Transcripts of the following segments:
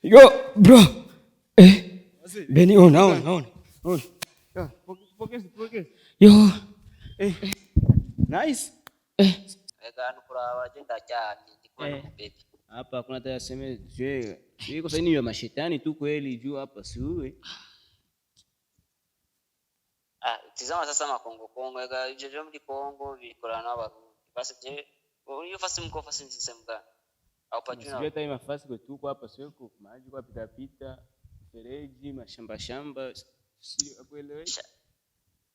Yo bro. Beni, ona ona ona. Ona. Yo. Nice. Ega nukuraba je ndaryamye ndi kumwe n'umubebe. Hapa hakuna hata aseme je, iko saini ya mashetani tu kweli juu hapa si wewe. Ah, tizama sasa makongo kongo ega ivyo vyo muri Kongo bikorana n'Abarundi. Basi je iyo fasi mko fasi ni sehemu gani? Au pajuna Sijui hata hii mafasi kwetu huko hapa sio huko maji kwa pita pita, fereji, mashamba shamba, si akueleweki.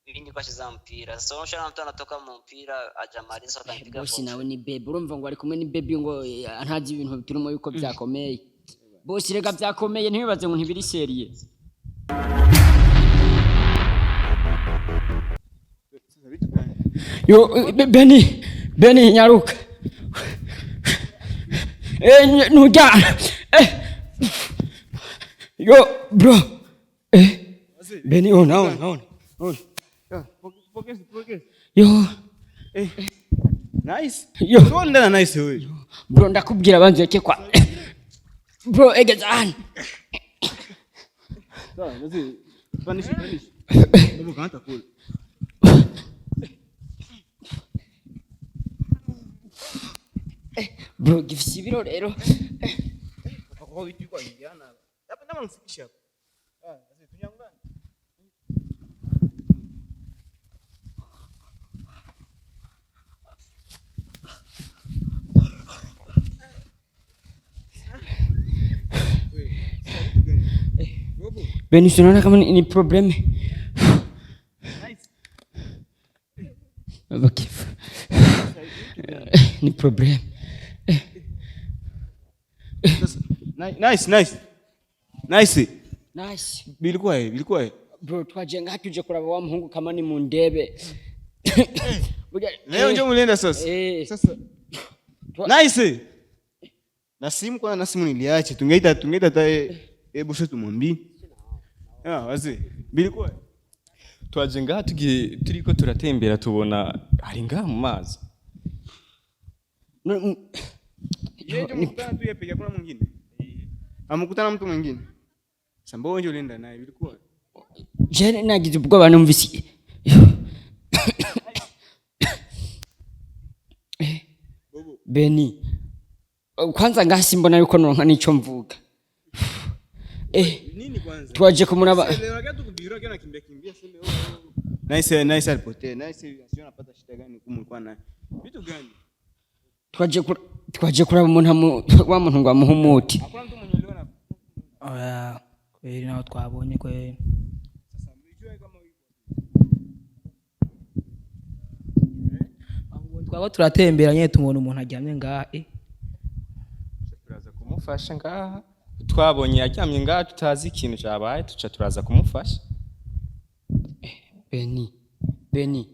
Ibindi kwa cheza mpira. Sasa unaona mtu anatoka mu mpira ajamaliza atampiga Bosi forfait. nawe ni baby, urumva ngo ari kumwe ni baby ngo ntazi ibintu turimo yuko byakomeye. Bosi rega byakomeye, ntibibaze ngo ntibiri sérieux. Sasa vitu gani? Yo Beni, Beni nyaruka. Nujya. Yo bro. Beni, ona ona ona. Ona. Pokezi, pokezi. Yo. Nice. Yo. Sio ndana nice wewe. Bro, ndakubwira banze yake kwa. Bro, egeza hano. Sawa, basi pandisha pandisha. Ndio kanta kule. Bro, gifise ibiro rero. Kwa vitu kwa ingiana. Hapa ndama mfikisha hapa. Ah, basi tunyangana. Beni, si unaona kama ni problem. Bakifu. Ni problem. Nice, nice. Nice. Nice. Bilikuwa eh, bilikuwa eh. Bro, twaje ngaha tuje kuraba wa muhungu kama ni mundebe. Leo ndio mlienda sasa. Sasa. Nice. Na simu kwanza, na simu niliache. Tungeita hata bosi tumwambie. Ah, wazi. Bilikuwa eh. Twaje ngaha tugiye turiko turatembera tubona ari ngaha mu mazi. Yeye ndio mkutana tu yeye peke, hakuna mwingine. Amkutana mtu mwingine. Sasa mbona ndio ulienda naye bilikuwa? Je, nagize ubwoba numvise. Beni, kwanza ngaha simbona yuko noronka nico mvuga. Nini kwanza? Twaje kumuraba. Nice, nice alipotea. Nice sio anapata shida gani huko mlikuwa naye? Vitu gani? Twaje kuraba umuntu wa muntu ngo amuhe umuti. Hakuna mtu mwenye uliona. Oya, kweli nao twabonye kweli. Sasa mlijua kama yuko. Twaba turatembera nyene tumubona umuntu aryamye ngaha. Turaza kumufasha ngaha. Twabonye aryamye ngaha tutazi ikintu cyabaye, tuca turaza kumufasha. Beni, Beni.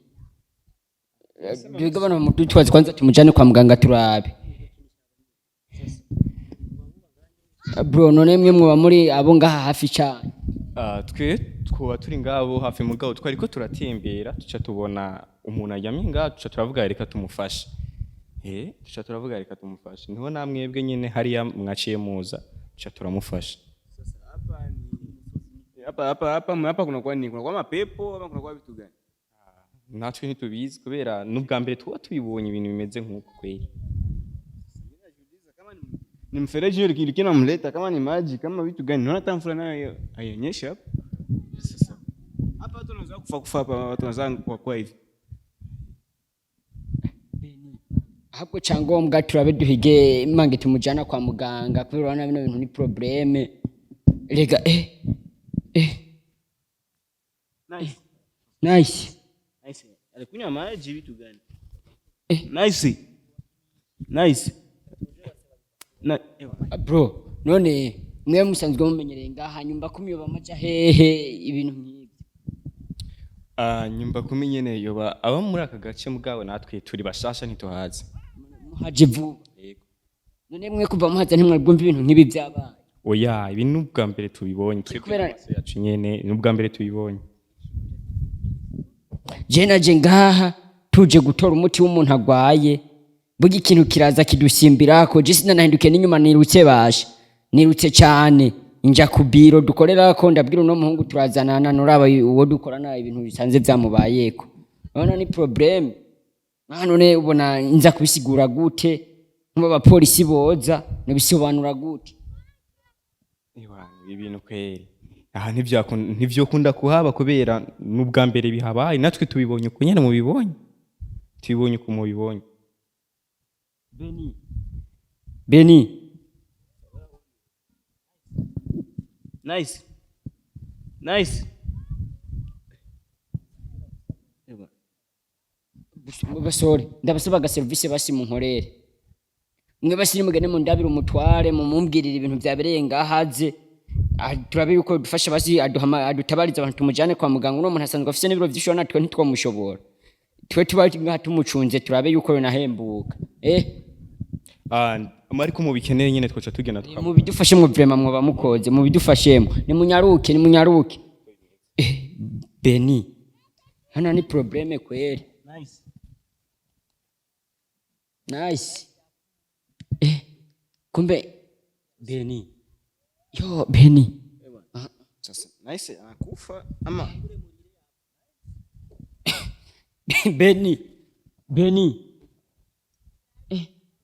Biga bana mudutwaze kwanza tumujane kwa muganga turabe. Bro, none mwe mwoba muri abo ngaha hafi cyane. Ah, twe twoba turi ngabo hafi mugabo twariko turatembera tuca tubona umuntu aryamye ngaha, tuca turavuga reka tumufashe. Tuca turavuga reka tumufashe. Niho namwebwe nyene hariya mwaciye muza, tuca turamufasha. Sasa hapa ni hapa hapa hapa hapa kuna kwa nini? Kuna kwa mapepo ama kuna kwa vitu gani? Natwe ntitubizi kubera n'ubwa mbere tuba tubibonye ibintu bimeze nk'uko kweli. Kama ni mfereji yule kilikuwa mleta, kama ni maji, kama vitu gani? Naona hata mvua nayo haionyeshi hapa. Sasa hapa watu wanaweza kufa kufa hapa, watu wanaweza kwa kwa hivi. Ahubwo cyangombwa turabe duhige mange tumujana kwa muganga kubera urabona bino bintu ni probleme. Rega Nice. Nice. Nice. Alikunywa maji vitu gani? Nice. Nice. Na Bro, none mwe musanzwe mumenyereye ngaha nyumba kumi yoba maja hehe ibintu nk'ibyo? Ah, nyumba kumi nyene yoba aba muri aka gace mugabo natwe turi bashasha ntituhazi. Muhaje vuba. Yego. None mwe kuva muhaza ntimwabwumva ibintu nk'ibi byabaye? Oya, ibi ni ubwa mbere tubibonye. Twebwe amaso yacu nyene ni ubwa mbere tubibonye. Je naje ngaha tuje gutora umuti w'umuntu agwaye. Burya ikintu kiraza kidusimbirako, je sinanahindukiye n'inyuma nirutse basha. Nirutse cyane nja ku biro dukorerako, ndabwira uno muhungu turazanana, nuraba uwo dukorana ibintu bisanze vyamubayeko. Urabona ni problème. None ubona nza kubisigura gute? Nkuba abapolisi boza nobisobanura gute? Ewa, ibintu kweri aha ntivyokunda kuhaba kubera n'ubwa mbere bihabaye, natwe tubibonye uko nyene mubibonye, tubibonye uko mubibonye. Beni, Beni. Nice. Nice. Ewa. Basore, ndabasaba agaserivisi basi munkorere mwe basi, nimugende mundabire umutware, mumumbwirire ibintu vyabereye ngahaze. Turabe yuko dufasha basi adutabarize abantu tumujane kwa muganga. Uno muntu asanzwe afise n'ibiro vyinshi, natwe ntitwamushobora, twe tuba ngaha tumucunze, turabe yuko yonahembuka. Ah, ariko mubikeneye nyene twoca tugenda tukamu Mubidufashemwo vraiment, mwoba mukoze mubidufashemwo. Nimunyaruke, nimunyaruke. Beni, hano ni problème kweri. Nice. Nice. Kumbe Beni, yo Beni. Sasa Nice anakufa ama? Beni, Beni.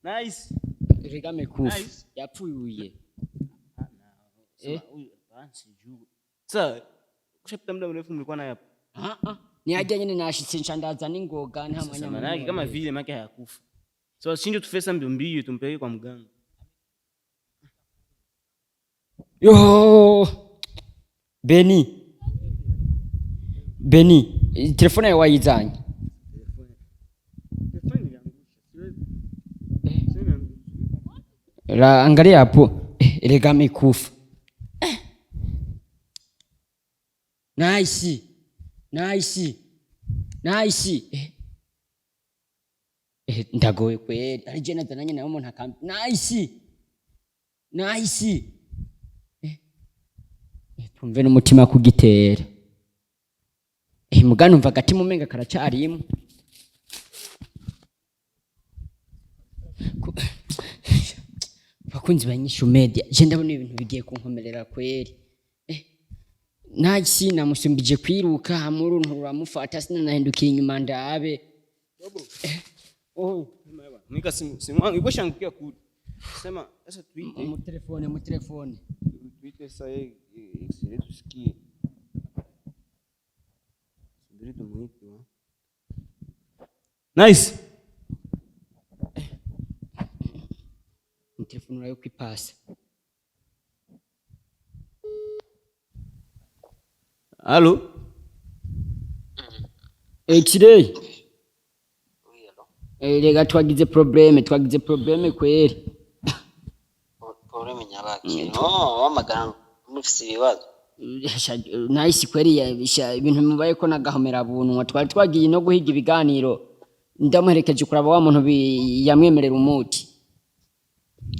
Nice. Rega amekufa. Nice. Yapfuye. Sema huyu hapana, sijui. Sasa kushapita muda mrefu mlikuwa naye hapo. Ah ah. Ni hajya nyene nashitse nca ndaza n'ingoga, nta Sasa mwanya maana yake munini. kama vile maana yake hayakufa. So si ndio tufesa mbio mbio tumpeleke kwa mganga. Yo Beni, Beni, telefone yawe wayizanye? La, angalia hapo. Rega amekufa. Nice. Nice. Nice. Ndagowe kweli. Ari je nazananye nawe umuntu akambi. Nice. Nice. Tumve n'umutima kugitera. Mugana umva agatima umenga karacarimwe. Bakunzi ba Inyishu Media, je ndabona ibintu bigiye kunkomerera kweri. Nasi namusumbije kwiruka hamwe uruntu ruramufata, sinanahindukiye inyuma ndabe. Oh, Nika simu simu wangu iko shangukia kule. Sema sasa tuite. Mu telefone, mu telefone. Tuite sasa yeye x-ray tusikie. Subiri tumuite wa. Nice. Mu telefone urayo kwipasa. Halo? X-ray. Oui, alors. Rega twagize problème, twagize problème kweri. Problème nyabaki? No, wamagana mufise ibibazo. Nice kweri, ibintu bimubaye ko nagahomera bunwa. Twari twagiye no guhiga ibiganiro, ndamuherekeje kuraba wa muntu yamwemerera umuti.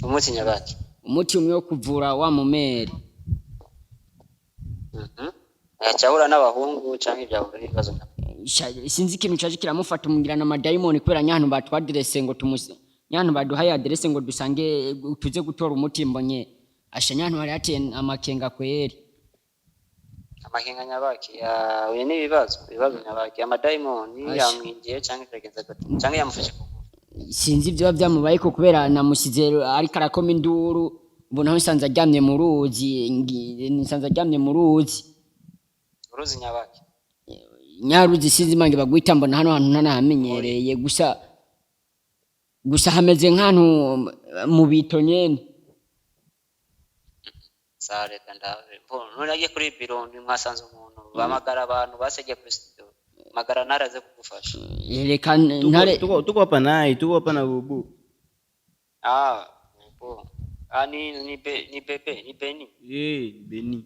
Umuti nyabaki? Umuti umwe wo kuvura wa mumere. Yacahura n'abahungu canke ivyahura n'ibibazo nyabaki? Sinzi ikintu caje kiramufata, umugira na madayimoni, kubera nyahantu batwadirese ngo tumuse, nyahantu baduhaye aderese ngo dusange tuze gutora umuti, mbonye asha nyahantu hari hateye amakenga kweri. Amakenga nyabaki? Yahuye n'ibibazo, ibibazo nyabaki? Amadayimoni Asha. yamwinjiye canke vyagenze gute? Canke yamufashe ku ngufu? Sinzi ivyo vyamubayeko, kubera namusize ariko arakoma induru, mbona aho nsanze aryamye mu ruzi, nsanze aryamye mu ruzi. Uruzi nyabaki? Nyaruzi, sinzi imange bagwita, mbona hano hantu ntanahamenyereye, gusa gusa hameze nk'ahantu mu bito nyene. Sawa, reka ndabe. Mbo none agiye kuri biro mwasanze umuntu bamagara abantu basegiye kuri studio. Magara naraze kugufasha. Reka ntare. Tuko hapa naye, tuko hapa na Bubu. Ah, mbo. Ah, ni bebe, ni Beni. Beni.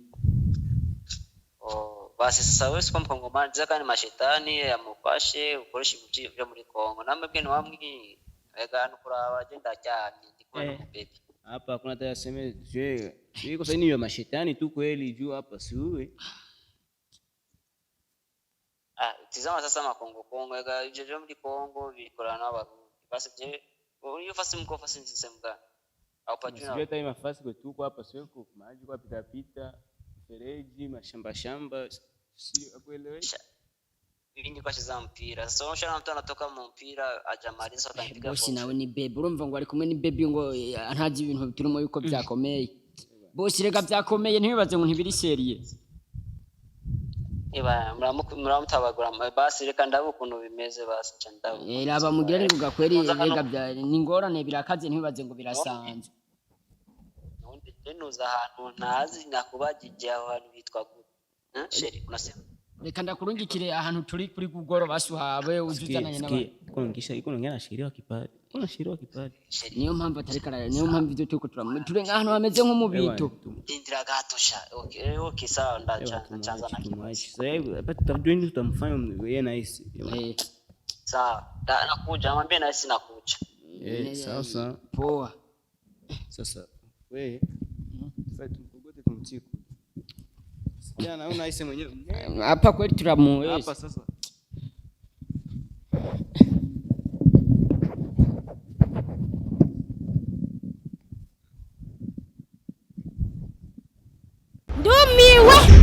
Oh, basi sasa wewe siko mkongomani, zaka ni mashetani yamufashe ukoresha ibintu byo muri Kongo. Namwe bwe niwamwi ega nukuraba je ndaryamye ndi kumwe n'umubebe. Hapa hakuna hata aseme je, iko sasa ni ya mashetani tu kweli juu hapa si wewe. Ah, tizama sasa makongo Kongo ega ivyo byo muri Kongo bikorana n'abarundi. Basi je iyo fasi mko fasi ni sehemu gani? Haupajui Sijui hata hii mafasi kwetu huko hapa sio huko maji kwa pita pita, mfereji, mashamba shamba, si akueleweki. Mimi nilikuwa cheza mpira. Sasa unaona mtu anatoka mu mpira ajamaliza akampiga Bosi forfait. nawe ni baby, urumva ngo ari kumwe ni baby ngo ntazi ibintu turimo yuko byakomeye. Bosi rega byakomeye, ntibibaze ngo ntibiri sérieux. Eba muramutabagura basi, reka ndabe ukuntu bimeze, basi nca ndabe. Raba mugira ni gakweri. Muza hano. Rega ni ingorane, birakaze, ntibibaze ngo birasanzwe. Nundi nuza ahantu ntazi, nakubajije aho hantu hitwa gute? Eh, chéri, unasema Reka ndakurungikire ahantu turi kuri Google, basi uhawe uzuzananye n'abantu. Iko naongea iko naongea na sheria wa kipadi. Iko na sheria wa kipadi. Chéri. Niyo mpamvu atari karara, niyo mpamvu ivyo turiko turi ahantu hameze nko mu bito. Ndindira gato sha. Okay, sawa, ndacha ndachaanza na kibazo. Tumwache. Sasa hivi hapa tutamjua nini tutamfanya yeye na hisi. Sawa. Nakuja, mwambie na sisi nakuja. Eh, sawa sawa. Poa. Sasa wewe sasa tumkogote tumtie kule. Jana una hisi mwenyewe. Hapa kweli turamuweza. Hapa sasa. Ndumiwe.